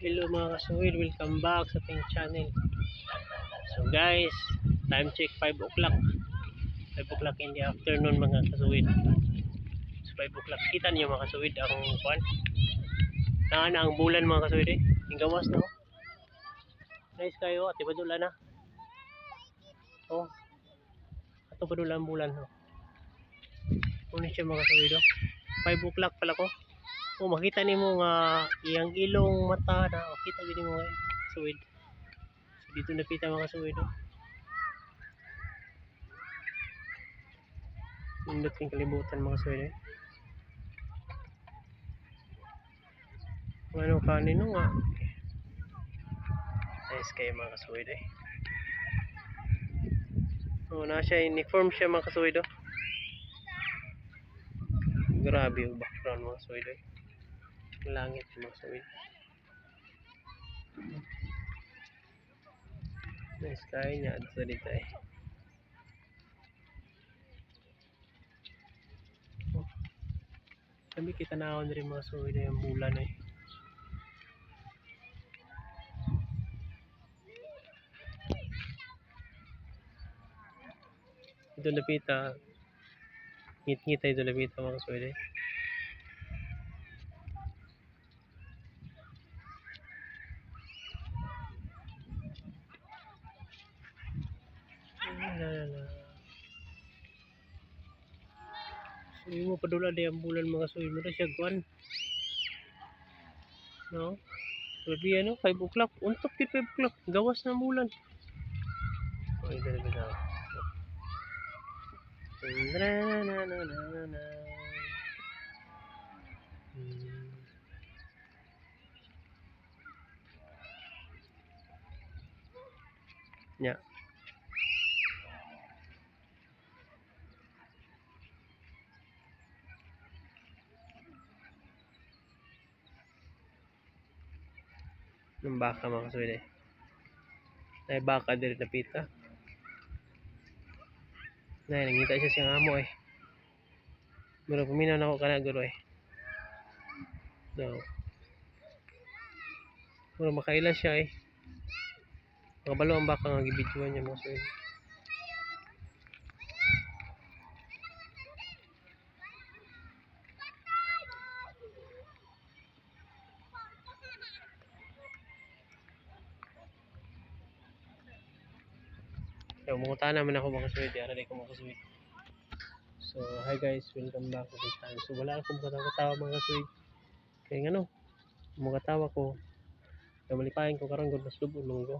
Hello mga kasuwil, welcome back sa ating channel. So guys, time check 5 o'clock. 5 o'clock in the afternoon, mga kasuwil. So 5 o'clock, kita niyo mga kasuwil ang kwan. Naa na ang bulan, mga kasuwil eh. Yung gawas na oh. Nice kayo, ate padula na. Oh. Ato padula ang bulan oh. Ano siya, mga kasuwil oh. 5 o'clock pala ko. Oh, makita nimo nga iyang ilong, mata na makita gid nimo eh, kasuwid. So dito napita, mga kasuwid oh. Nindot yung kalibutan, mga kasuwid eh. Ano kanino nga. Nice kayo, mga kasuwid eh. Oh, na siya uniform siya, mga kasuwid oh. Grabe yung background, mga kasuwid eh. Ang langit, mga kasuwid. Nice kayo niya dito dito eh. Oh. Kami kita na ako rin, mga kasuwid, yung bulan eh. Ito napita. Ngit-ngit ay ito napita, mga kasuwid eh. La la la. So mo padula di ang bulan, mga kasuwid mo na siya kuan. No? Grabe ano, 5 o'clock. Untok gid 5 o'clock. Gawas na ang bulan. Oh, ito na bitaw. Na na na na na. Nya. Ng baka, mga kasuwid eh. Ay baka diri napita. Nay nangita siya siyang amo eh. Mura paminaw nako kana guro eh. No. Mura makaila siya eh. Makabalo ang baka nga gibidyohan niya, mga kasuwid. So, mungutana man ako, mga kasuwid. Ara ko, mga kasuwid. So, hi guys, welcome back to the channel. So, wala akong katawa-tawa, mga kasuwid. Kaya nga no, mukatawa ko. Kaya malipahin ko karon kung mas lubon ko.